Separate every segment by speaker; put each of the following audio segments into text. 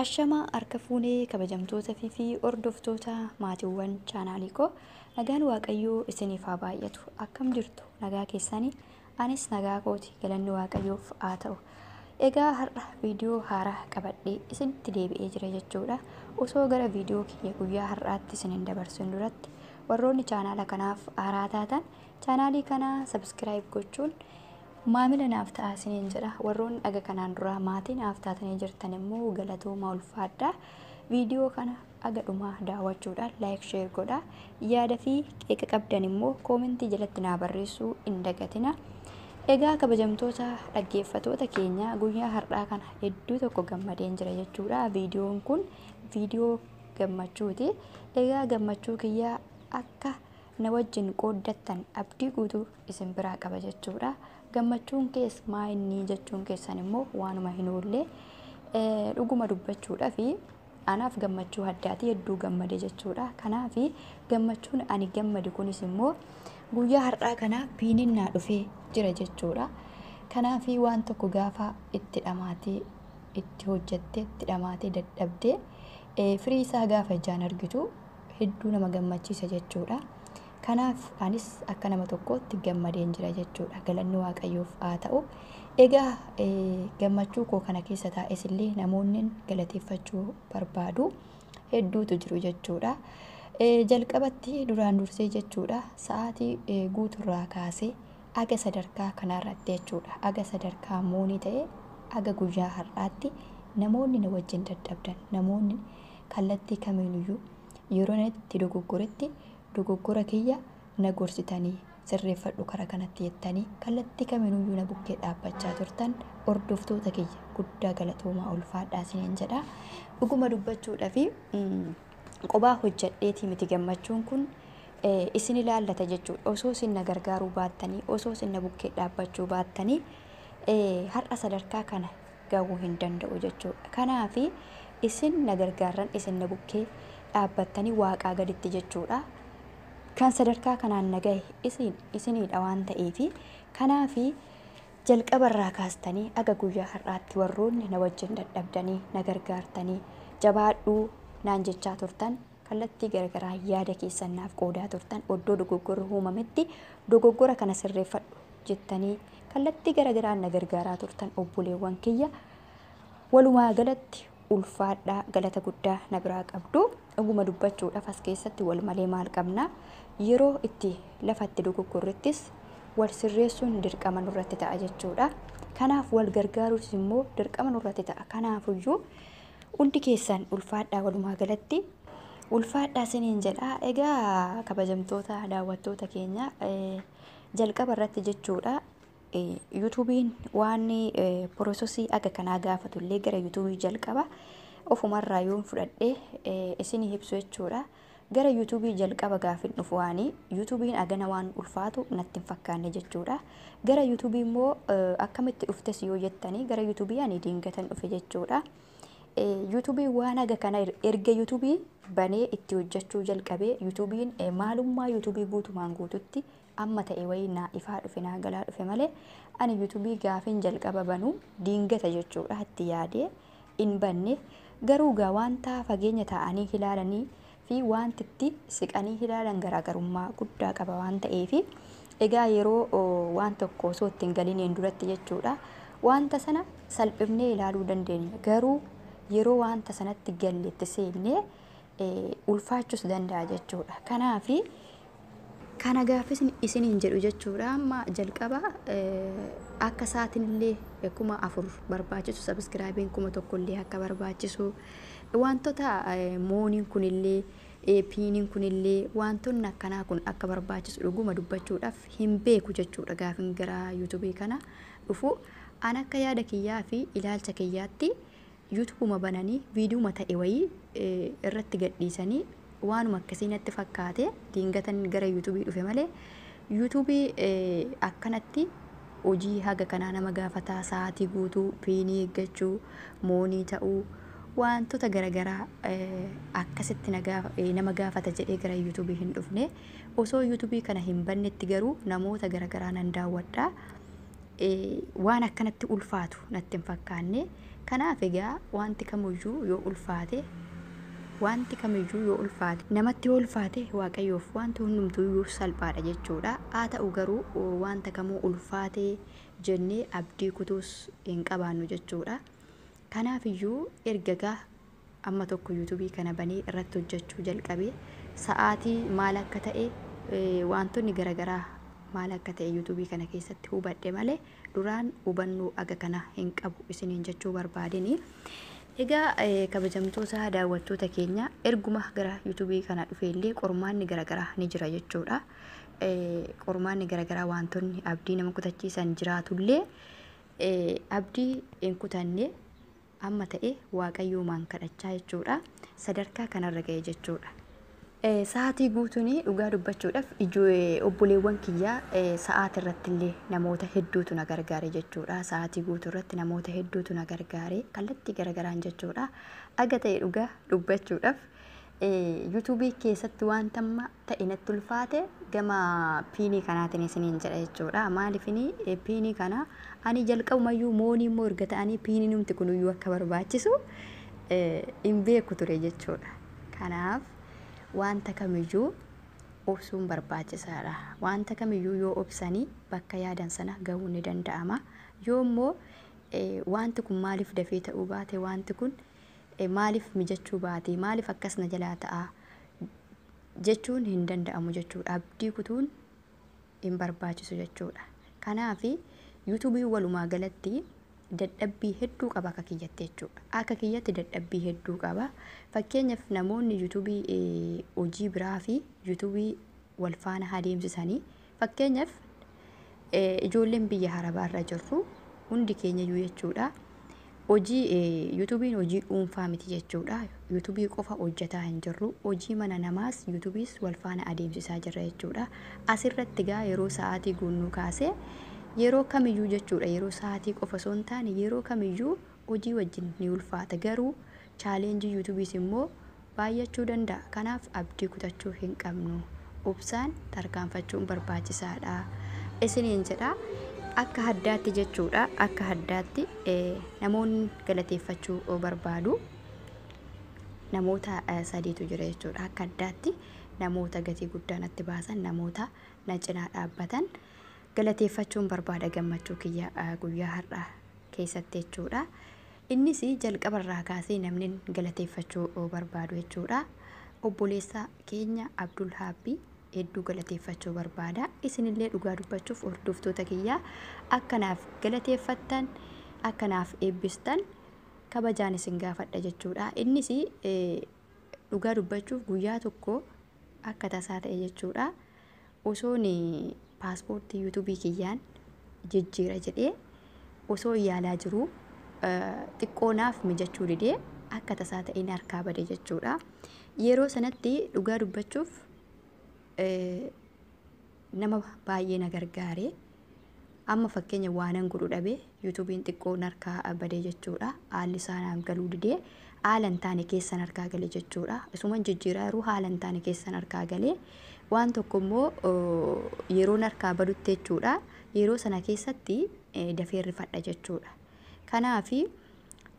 Speaker 1: Ashamaa harka fuunee kabajamtoota fi hordoftoota maatiiwwan chaanaalii koo, nagaan Waaqayyoo isiniif haa baay'atu. Akkam jirtu? Nagaa keessanii? Anis nagaa kooti, galanni Waaqayyoof haa ta'u. Egaa har'a viidiyoo haaraa qabadhee isinitti deebi'ee jira jechuudha. Osoo gara viidiyoo kiyya guyyaa har'aatti isin hin dabarsin duratti, warroonni chaanaala kanaaf haaraa taatan chaanaalii kana subscribe gochuun maamila naaf ta'aa isiniin jedha. Warroonni dhaga kanaan duraa maatii naaf taatanii jirtan immoo galatooma, ulfaadhaa. Viidiyoo kana aga dhumaa daawwachuudhaan like, share godhaa. Yaada fi qeeqa qabdan immoo koomentii jalatti naa barreessuu hin dagatina. Egaa kabajamtoota dhaggeeffatoota keenya, guyyaa har'aa kana hedduu tokko gammadeen jira jechuudha. Viidiyoon kun viidiyoo gammachuuti. Egaa gammachuu kiyyaa akka na wajjin qooddattan abdii guutuu isin biraa qaba jechuudha. Gammachuun kees maa inni jechuun keessan immoo waanuma hin oolle. Dhuguma dubbachuudhaa fi anaaf gammachuu addaati, hedduu gammade jechuudha. Kanaaf gammachuun ani gammade kunis immoo guyyaa har'aa kana piiniin naa dhufee jira jechuudha. Kanaaf waan tokko gaafa itti dhamaatee, itti hojjattee, itti dhamaatee dadhabdee, firii isaa gaafa ijaan argitu hedduu nama gammachiisa jechuudha. Kanaaf anis akka nama tokkootti gammadeen jira jechuudha. Galanni Waaqayyoof haa ta'u. Egaa gammachuu koo kana keessa taa'es illee namoonni galateeffachuu barbaadu hedduutu jiru jechuudha. Jalqabatti duraan dursee jechuudha, sa'aatii guuturraa kaasee aga sadarkaa kanarratti jechuudha. Aga sadarkaa moonii ta'e, aga guyyaa har'aatti namoonni na wajjin dadhabdan, namoonni kallattii kamiiniyyuu yeroo itti dogoggoretti dogoggora kiyya na gorsitanii, sirreeffadhu karaa kanatti jettanii kallattii kamiiniyyuu na bukkee dhaabbachaa turtan, hordoftoota kiyya guddaa galatoomaa, ulfaadhaa isiniin jedha. Dhuguma dubbachuudhaa fi qobaa hojjadheetii miti, gammachuun kun isin ilaallata jechuudha. Osoo isin na gargaaruu baattanii, osoo isin na bukkee dhaabbachuu baattanii, har'a sadarkaa kana gahuu hin danda'u jechuudha. Kanaaf isin na gargaarran, isin na bukkee dhaabbattanii waaqaa gaditti jechuudha. Kan sadarkaa kanaan na gahe isin isiniidha waan ta'eefi, kanaaf jalqabarraa kaastanii aga guyyaa har'aatti warroonni na wajjin dadhabdanii, na gargaartanii, jabaadhuu naan jechaa turtan, kallattii garagaraa yaada keessan naaf qoodaa turtan, oddoo dogoggorri uumametti dogoggora kana sirreeffadhu jettanii kallattii garagaraan na gargaaraa turtan, obboleewwan kiyya, walumaa galatti ulfaadhaa, galata guddaa na biraa qabdu. Dhuguma dubbachuudhaaf as keessatti wal malee maal qabna? Yeroo itti lafatti dogoggorrettis wal sirreessuun dirqama nurratti ta'a jechuudha. Kanaaf wal gargaaruus immoo dirqama nurratti ta'a. Kanaafuyyuu hundi keessan ulfaadhaa, walumaa galatti ulfaadhaa isiniin jedha. Egaa kabajamtoota daawwattoota keenya, jalqaba irratti jechuudha. Yuutuubiin waan processii aga kanaa gaafatullee gara yuutuubii jalqaba ofumarraa yoon fudhadhee isinii ibsu jechuudha. Gara yuutuubii jalqaba gaafin dhufu waanii yuutuubiin agana waan ulfaatu natti hin fakkaanne jechuudha. Gara yuutuubii immoo akkamitti dhuftes yoo jettanii, gara yuutuubii ani diingatan dhufe jechuudha. Yuutuubii waan aga kana erga yuutuubii banee itti hojjechuu jalqabee, yuutuubiin maalummaa yuutuubii guutumaan guututti amma ta'e wayii naa ifaa dhufe, naa galaa dhufe malee, ani yuutuubii gaafin jalqaba banuu diingata jechuudha itti yaadee hin banne. Garuu gaa wanta fageenya taa'anii ilaalanii fi wanti itti siqanii ilaalan garaagarummaa guddaa qaba waan ta'eef, egaa yeroo waan tokko osoo ittiin galiniin duratti jechuudha wanta sana salphifnee ilaaluu dandeenya, garuu yeroo wanta sanatti galleetti seennee ulfaachuus danda'a jechuudha. Kanaafi kana gaafis isiniin jedhu jechuudha. Amma jalqaba akka sa'aatiin illee 4000 barbaachisu, subscribeiin 1000 illee akka barbaachisu, wantoota mooniin kunillee, piiniin kunillee, wantoonni akkanaa kun akka barbaachisu dhuguma dubbachuudhaaf hin beeku jechuudha. Gaafin gara yuutuubii kana dhufu, an akka yaada kiyyaa fi ilaalcha kiyyaatti yuutuubuma bananii viidiyuma ta'e wayii irratti gadhiisanii waanuma akkasii natti fakkaate diingatan gara yuutuubii dhufe malee, yuutuubii akkanatti hojii haga kanaa nama gaafataa, sa'aatii guutuu piinii eeggachuu, moonii ta'uu, wantoota garaagaraa akkasitti nama gaafata jedhee gara yuutuubii hin dhufne. Osoo yuutuubii kana hin bannetti garuu namoota garaagaraa nan daawwadha. Waan akkanatti ulfaatu natti hin fakkaanne. Kanaaf egaa wanti kamiyyuu yoo ulfaate, wanti kamiyyuu yoo ulfaate, namatti yoo ulfaate, Waaqayyoof wanti hundumtuyyuu salphaadha jechuudha. Haa ta'u garuu wanta kamuu ulfaate jennee abdii kutuus hin qabaannu jechuudha. Kanaaf iyyuu erga gaa amma tokko yuutuubii kana banee irratti hojjechuu jalqabee, sa'aatii maal akka ta'e, wantoonni garaagaraa maal akka ta'e yuutuubii kana keessatti hubadhe malee duraan hubannoo aga kana hin qabu isiniin jechuu barbaadeni. Egaa kabajamtoota daawwattoota keenya, erguma gara yuutuubii kana dhufe illee qormaanni garaagaraa ni jira jechuudha. Qormaanni garaagaraa, wantoonni abdii nama kutachiisan jiraatullee, abdii hin kutanne, amma ta'e Waaqayyoomaan kadhachaa jechuudha. Sadarkaa kanarra ga'e jechuudha. Sa'aatii guutuun dhugaa dubbachuudhaaf obboleewwan kiyyaa sa'aatii irratti illee namoota hedduutu na gargaare jechuudha. Sa'aatii guutuu irratti namoota hedduutu na gargaare kallattii garagaraan jechuudha. Aga ta'e dhugaa dubbachuudhaaf yuutuubii keessatti wanta amma ta'e natti ulfaate gama piinii kanaatiin isiniin jedha jechuudha. Maaliifini piinii kana ani jalqabumayyuu moonii immoo erga ta'anii piinii numti kunuyyuu akka barbaachisu hin beeku ture jechuudha. Kanaaf wanta kamiyyuu obsuun barbaachisaadha. Wanta kamiyyuu yoo obsanii bakka yaadan sana gahuu ni danda'ama. Yoo immoo wanti kun maaliif dafee ta'uu baate, wanti kun maaliif mijachuu baate, maaliif akkas na jalaa ta'a jechuun hin danda'amu jechuudha. Abdii kutuun hin barbaachisu jechuudha. Kanaaf yuutuubii walumaa galatti dadhabbii hedduu qaba akka kiyyatti jechuudha. Akka kiyyatti dadhabbii hedduu qaba. Fakkeenyaaf namoonni yuutuubii hojii biraa fi yuutuubii wal faana adeemsisanii, fakkeenyaaf ijoolleen biyya harabaarra jirru hundi keenya iyyuu jechuudha. Hojii yuutuubiin hojii dhuunfaa miti jechuudha. Yuutuubii qofa hojjetaa hin jirru. Hojii mana namaas yuutuubiis wal faana adeemsisaa jirra jechuudha. Asirratti gaa yeroo sa'aatii guunnuu kaasee yeroo kamiyyuu jechuudha, yeroo sa'aatii qofa osoo hin taane yeroo kamiyyuu hojii wajjin ni ulfaata, garuu chaalenjii yuutuubiis immoo baay'achuu danda'a. Kanaaf abdii kutachuu hin qabnu, obsaan tarkaanfachuun barbaachisaadha isiniin jedha. Akka addaatti jechuudha, akka addaatti namoonni galateeffachuu barbaadu namoota sadiitu jira jechuudha. Akka addaatti namoota gatii guddaa natti baasan, namoota na cinaa dhaabbatan galateeffachuun barbaada gammachuu kiyya guyyaa har'aa keessatti jechuudha. Innis jalqabarraa kaasee namni galateeffachuu barbaadu jechuudha. Obboleessa keenya Abdul Haabbii hedduu galateeffachuu barbaada. Isinillee dhugaa dubbachuuf hordoftoota kiyyaa akkanaaf galateeffattan, akkanaaf eebbistan kabajaan isin gaafadha jechuudha. Innis dhugaa dubbachuuf guyyaa tokko akka tasaa ta'e jechuudha. Osoon paaspoortii yuutuubii kiyyaan jijjiira jedhee osoo yaalaa jiruu xiqqoonaaf mijachuu didee akka tasaa ta'een harkaa bade jechuudha. Yeroo sanatti dhugaa dubbachuuf nama baay'ee na gargaare. Amma fakkeenya waanan godhu dhabee yuutuubiin xiqqoon harkaa bade jechuudha. Haalli isaa naaf galuu didee haala hin taane keessan harkaa gale jechuudha. Isuman jijjiiraa yeroo haala hin taane keessan harkaa galee, waan tokko immoo yeroon harkaa badutti jechuudha. Yeroo sana keessatti dafee rifadha jechuudha. Kanaafi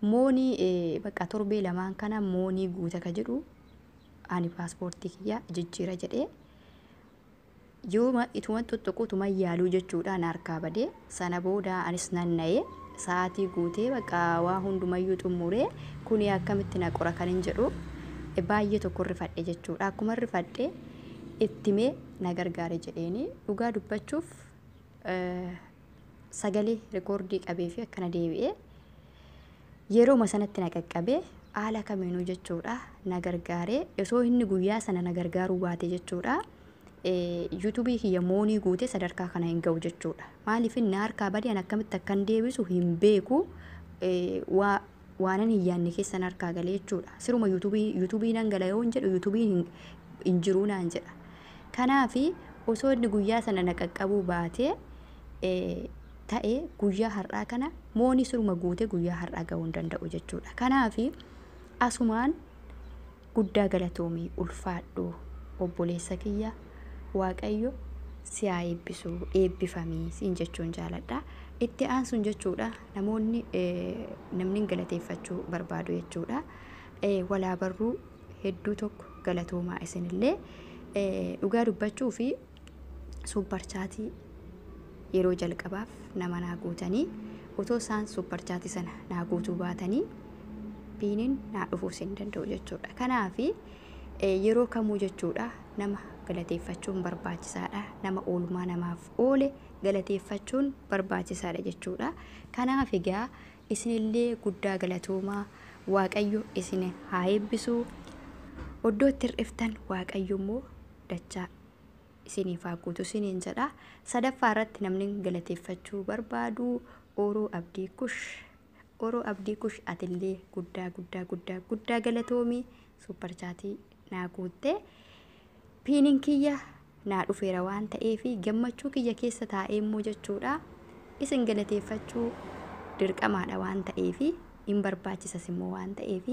Speaker 1: moonii bakka torbee lamaan kana moonii guuta ka jedhu ani paaspoortii kiyya jijjiira jedhee yooma ituma tuttuqu utuma yaaluu jechuudha na harkaa badee. Sana booda anis nanna'ee sa'aatii guutee bakka waa hundumayyuu xumuree kuni akkamitti na qora kan hin jedhu baay'ee tokko rifadhe jechuudha. Akkuma rifadhe ittimee na gargaare jedheeni, dhugaa dubbachuuf sagalee rikoordii qabee fi akkana deebi'ee yerooma sanatti na qaqqabee haala kamiinuu jechuudha na gargaaree. Osoo inni guyyaa sana na gargaaruu baate jechuudha, yuutuubii kiyya moonii guutee sadarkaa kana hin ga'u jechuudha. Maaliif na harkaa badee an akkamitti akkan deebisu hin beeku, waanan hin yaadne keessan harkaa galee jechuudha. Siruma yuutuubii nan gala yoo hin jedhu yuutuubiin hin jiruu naan jedha. Kanaafi osoo inni guyyaa sana na qaqqabuu baatee ta'e guyyaa har'aa kana moonii siruma guutee guyyaa har'aa ga'uu hin danda'u jechuudha. Kanaafi asumaan guddaa galatoomii, ulfaadhu obboleessa kiyya, Waaqayyo si haa eebbisu, eebbifamii siin jechuun jaaladha. Itti aansuun jechuudha namoonni namni galateeffachuu barbaadu jechuudha. Walaa barruu hedduu tokko galatoomaa isinillee. Dhugaa dubbachuu fi super chatii yeroo jalqabaaf nama naa guutanii, otoo isaan super chatii sana naa guutuu baatanii PINiin naa dhufuus hin danda'u jechuudha. Kanaaf yeroo kamuu jechuudha nama galateeffachuun barbaachisaadha. Nama oolmaa namaaf oole galateeffachuun barbaachisaadha jechuudha. Kanaaf egaa isinillee guddaa galatoomaa, Waaqayyo isin haa eebbisu. Oddoo itti hir'iftan Waaqayyo immoo dachaa isiniif haa guutu isiniin jedha. Sadaffaa irratti namni galateeffachuu barbaadu Ooroo Abdii Kush. Ooroo Abdii Kush, atillee guddaa guddaa guddaa guddaa galatoomii, super chatii naa guuttee PINiin kiyya naa dhufeera waan ta'eef, gammachuu kiyya keessa taa'ee immoo jechuudha isin galateeffachuu dirqamaadha waan ta'eef, hin barbaachisas immoo waan ta'eef,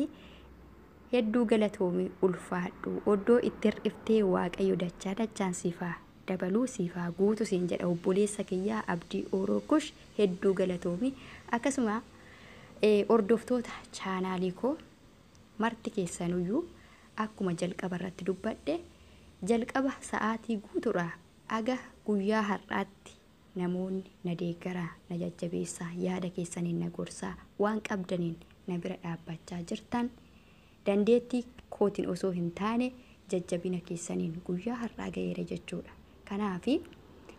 Speaker 1: hedduu galatoomii, ulfaadhu. Oddoo itti hir'iftee Waaqayyo dachaa dachaan siifaa dabaluu, siifaa guutu siin jedha. Obboleessa kiyyaa Abdii Ooroo Kush, hedduu galatoomii. Akkasuma hordoftoota chaanaalii koo marti keessanuyyuu, akkuma jalqaba irratti dubbadhe, jalqaba sa'aatii guutuudha aga guyyaa har'aatti namoonni na deeggaraa, na jajjabeessaa, yaada keessaniin na gorsaa, waan qabdaniin na bira dhaabbachaa jirtan, dandeettii kootiin osoo hin taane jajjabina keessaniin guyyaa har'aa ga'eera jechuudha. Kanaaf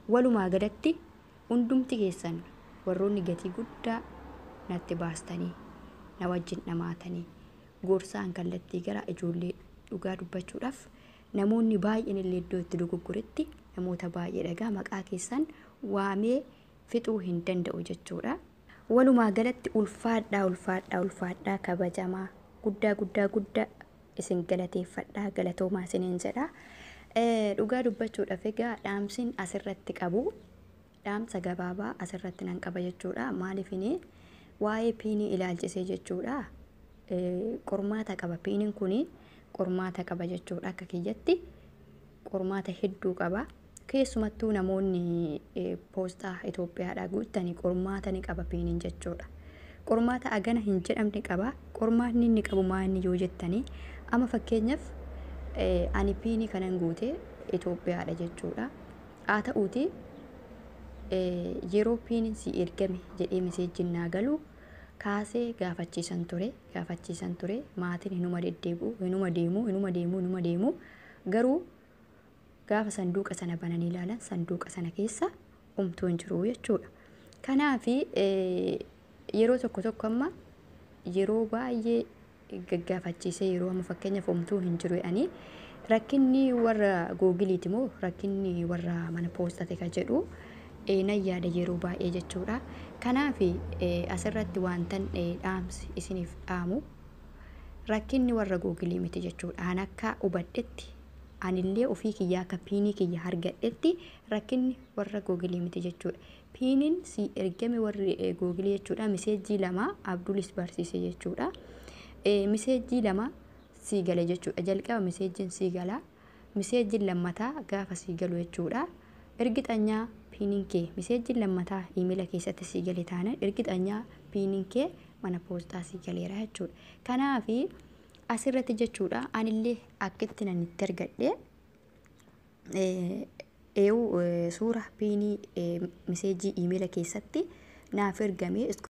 Speaker 1: walumaa galatti hundumti keessan warroonni gatii guddaa natti baastanii, na wajjin dhamaatanii, gorsaan kallattii gara ijoollee, dhugaa dubbachuudhaaf namoonni baay'een illee iddoo itti dogoggoretti namoota baay'ee dhagaa maqaa keessan waamee fixuu hin danda'u jechuudha. Walumaa galatti ulfaadhaa, ulfaadhaa, ulfaadhaa, kabajamaa, guddaa guddaa guddaa isin galateeffadhaa, galatoomaa isiniin jedha. Dhugaa dubbachuudhaaf egaa dhaamsin asirratti qabu, dhaamsa gabaabaa asirratti nan qaba jechuudha. Maaliifini waa'ee PINii ilaalchisee jechuudha. Qormaata qaba, PINiin kuni qormaata qaba jechuudha. Akka kiyyatti qormaata hedduu qaba. Keessumattuu namoonni poostaa Itoophiyaadhaa guuttanii qormaata ni qaba PINiin jechuudha. Qormaata agana hin jedhamne qaba. Qormaatni inni qabu maal yoo jettanii, amma fakkeenyaaf ani PINii kanan guute Itoophiyaadha jechuudha. Haa ta'uuti yeroo PINiin si ergame jedhee messageiin naa galu kaasee gaafachiisan ture. Maatiin hinuma deddeebi'u, hinuma deemu, hinuma deemu, hinuma deemu, garuu gaafa sanduuqa sana bananii ilaalan sanduuqa sana keessa homtuu hin jiru jechuudha. Kanaaf yeroo tokko tokko, amma yeroo baay'ee gaggaafachiisee, yeroo amma fakkeenyaaf homtuu hin jiru jedhanii, rakkinni warra Googleiiti moo rakkinni warra mana poostate ka jedhu nan yaada yeroo baay'ee jechuudha. Kanaaf asirratti wantan dhaamsi isiniif dhaamu, rakkinni warra Googleii miti jechuudha. An akka hubadhetti, anillee ofii kiyyaa akka PINii kiyya argadhetti, rakkinni warra Googleii miti jechuudha. PINiin si ergame warri Googleii jechuudha. Messageii lama Abdulis barsiise jechuudha. Messageii lama sii gala jechuudha. Jalqaba messageiin sii gala. Messageiin lammataa gaafa sii galu jechuudha. Ergixanyaa PINiin kee messageiin lammataa emaila keessatti sii gale taanaan, ergixanyaa PINiin kee mana poostaa sii galeera jechuudha. Kanaaf asirratti jechuudha anillee akkitti nan itti argadhe eewu suura PINii messageii emaila keessatti naaf ergame.